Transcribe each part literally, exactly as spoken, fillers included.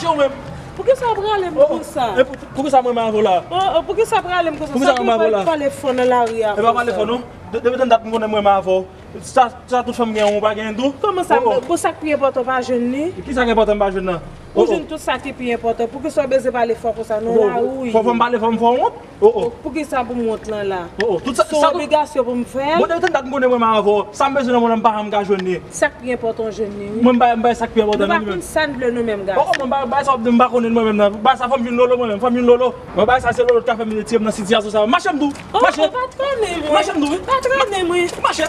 Ou menm. Poukisa w ap rale m konsa? E pou, poukisa mwen renmen avè w la? Oh, oh, poukisa w ap rale m konsa? Poukisa mwen renmen avè w la? Sa w pale fò nan lari a konsa? E pa pale fò non. De-, depi tann dat m konnen mwen renmen avè w. Sa, sa tout fanm gen, ou pa gen tou? Kòman sa? Oh, oh. Bon, sa k pi enpòtan w pa jwenn li? Kisa k enpòtan m pa jwenn nan? Ou jwenn tout sa ki pi enpòtan. Poukisa w bezwen pale fò konsa nan lari? Fò, fò m pale fò, m fè w wont? Oh, oh. Poukisa pou m wont lan la? Oh, oh. Tout sa, se yon obligasyon pou m fè l? Bon, depi tann dat m konnen mwen renmen avè w. Sa m bezwen nan mwen, m pa janm ka jwenn li. Sa k pi enpòtan w jwenn li, wi. Mwen, m bay, m bay sa k pi enpòtan nan li menm. Nou pa konn sa n vle nou menm, gason. Oh, oh, mwen, m bay, bay sa w ap di m, m pa konnen mwen menm nan. Bay sa, fò m jwenn Lolo mwen menm, fò m jwenn Lolo. Mwen, bay sa, se Lolo k ka fè m retire m nan sitiyasyon sa yo. Mache m di w. Oh, mache. Oh, pa trennen mwen. Mache m di w, wi. Pa trennen mwen. Mache.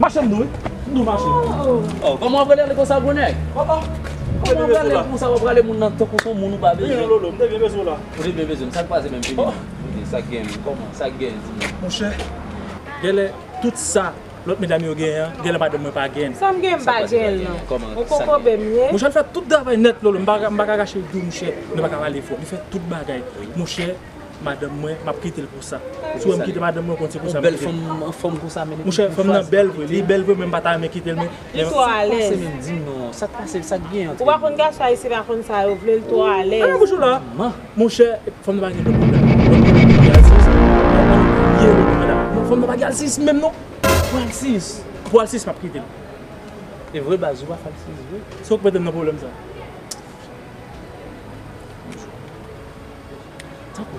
Mache m di w, wi. M di w mache. Oh, kòman w ap rele konsa, gwo nèg? Oh, oh. Kòman w ap rele konsa, w ap rale moun nan tankou se yon moun ou pa bezwen? Lolo, m te byen bezwen w la. Ou te byen bezwen m. Sa k pase menm, vini? Oh. Vini, sa k gen menm? Kòman? Sa k gen, di m? Monchè, genlè tout sa lòt medam yo genyen an, genlè madanm mwen pa genyen. Sa m genyen, m pa genyen l non. Ou konprann byen. Monchè, l fè tout travay nèt, Lolo. M pa, m pa ka kache l di w, monchè. Nou pa ka pale fò. Li fè tout bagay. Monchè, madanm mwen, m ap kite l pou sa. Si w wè m kite madanm mwen, w konn se pou sa m kite l. Yon bèl fanm, fanm konsa, men monchè, fanm nan bèl vre. Li bèl vre, men m pa ta renmen kite l, men. Li twò alèz. Sa k pase menm, di m non. Sa k pase, sa k gen ant nou? Ou pa konn gason ayisyen pa konn sa yo vle, l twò alèz. Ah, bouch ou la. Monchè, fanm nan pa gen lòt pwoblèm. Lòt pwoblèm, li al sis. Ye, madam. Fanm nan pa gen al sis menm non. Pou al sis. Pou al sis, m ap kite l. E vre baz, ou pa fè al sis vre. Se ou k mete m nan pwoblèm sa. Tankou,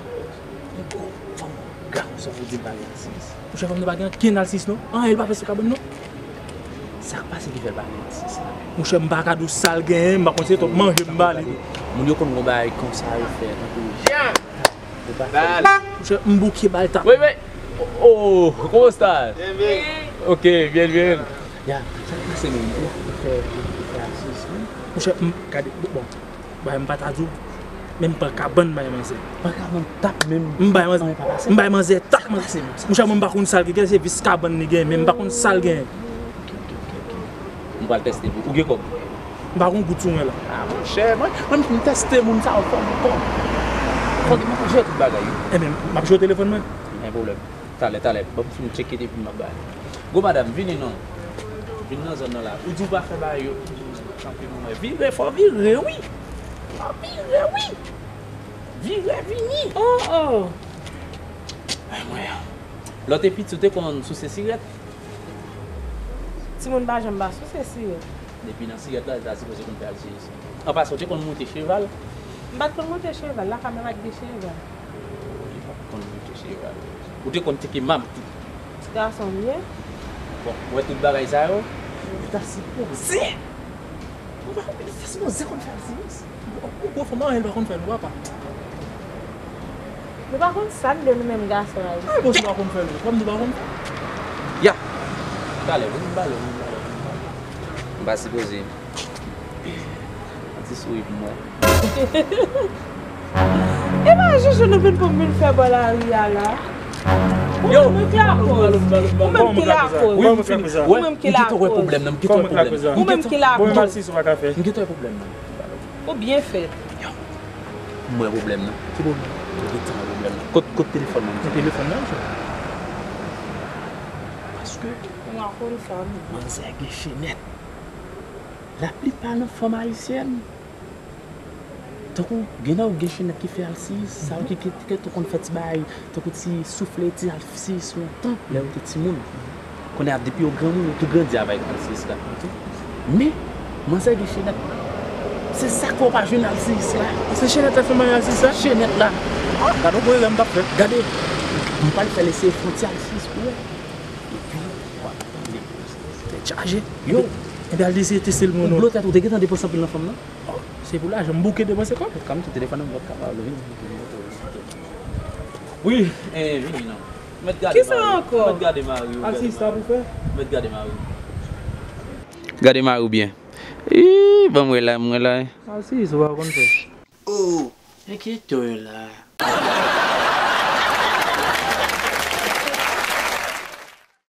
yon gwo fanm, gason pou di l pa gen al sis. Monchè, fanm nan pa gen ankenn al sis non. Anyen l pa fè sou kabann non. Sa k pase ki fè l pa gen al sis la? Monchè, m pa ka di w sa l genyen, m pa konn se twòp manje m ba li. Moun yo konn gon bagay konsa yo fè, tankou, ou pa fè. Monchè, m bouke ba l tap. Wi, wi. Oh, oh, ¿cómo estás? Bien, bien. Ok, bien, bien. Ya, sa k pase menm? Ou fè, ou fè al sis, wi. Monchè, m, gade, bon. Bagay m pa ta di w, men m pran kabann bay manzè. Pran kabann tap menm. M bay manzè, m bay manzè tap. Monchè, mwen m pa konn sa l gen, se vis kabann li gen, men m pa konn sa l gen. M pral tèste pou ou. Ou gen kòb? M pa gon goud sou mwen la. Ah, monchè, mwen, mwen m fin tèste moun sa yo fò m kòb. Fò m jere tout bagay yo. Ebyen, m ap jere telefòn mwen. Pa gen pwoblèm. Talè, talè, ban m fin tcheke epi m ap ba li. Gwo madanm, vini non. Vin nan zòn nan la. Ou di w pa fè bagay yo. Tanpri pou mwen. Vire, fò w vire, wi. Fò w vire, wi. Vire, vini. Oh, oh. Ay, mwen. Lè w te piti, ou te konn souse sirèt? Timoun pa janm pa souse sirèt. Depi nan sirèt la, li ta sipoze konn fè al sis. An pasan, ou te konn moute cheval? M pa t konn moute cheval, lakay mwen pa t gen cheval. Ou te pa t konn moute cheval. Ou te konn teke mab tou. Ti gason m ye. Bon, ou wè tout bagay sa yo, li ta sipoze, ou pa, li ta sipoze konn fè al sis. Ou gwo fanm anyen l pa konn fè l, ou papa. Nou pa konn sa n vle nou menm gason ayisyen. Ay, bon, si w pa konn fè l, ou pa m di w pa konn fè l. Ya! Talè, vin pale, vin pale, vin pale. M pa sipoze. Yon ti souri pou mwen. E pa jije nou vin pou m vin fè bò lari a la. Ou menm ki lakòz. Ou menm ki lakòz. Ou menm ki lakòz. Ou menm ki lakòz. Ou menm ki lakòz. Ou byen fèt. M wè pwoblèm nan. Ki pwoblèm? Ou gentan wè pwoblèm nan. Kot, kot telefòn nan? Kot telefòn nan, monchè? Paske manzè gen chenèt. Laplipa nan fanm ayisyèn, tankou gen nan yo gen chenèt ki fè al sis, sa yo ki, ki, ki, ki konn fè ti bagay, tankou ti soufle, ti al sis lontan, lè yo te timoun. Kounye a, depi yo granmoun, yo tou grandi avèk al sis la. Men, manzè gen chenèt. Se sa k fè w pa jwenn al sis la. Se chenèt la fè m al sis la? Chenèt la. Gade yon erè m t ap fè. Gade, m pral fè l eseye fè yon ti al sis pou wè. Epi, w ap tande. Tèt chaje. Yo. Epi al eseye teste l pou nou. Ou blo tèt ou, te gentan depanse anpil nan fanm nan? Oh, se pou lajan, m bouke depanse kòb. Kòm tou telefòn nan, m pa t ka pale, vini. Wi, eh, vini non. Mèt gade mari. Kisa ankò? Mèt gade mari ou, gade mari. Al sis sa pou fè? Mèt gade mari ou. Gade mari ou byen. Ih, ban m wè la, m wè la. Al sis ou pa konn fè. Oh, enkyete w la.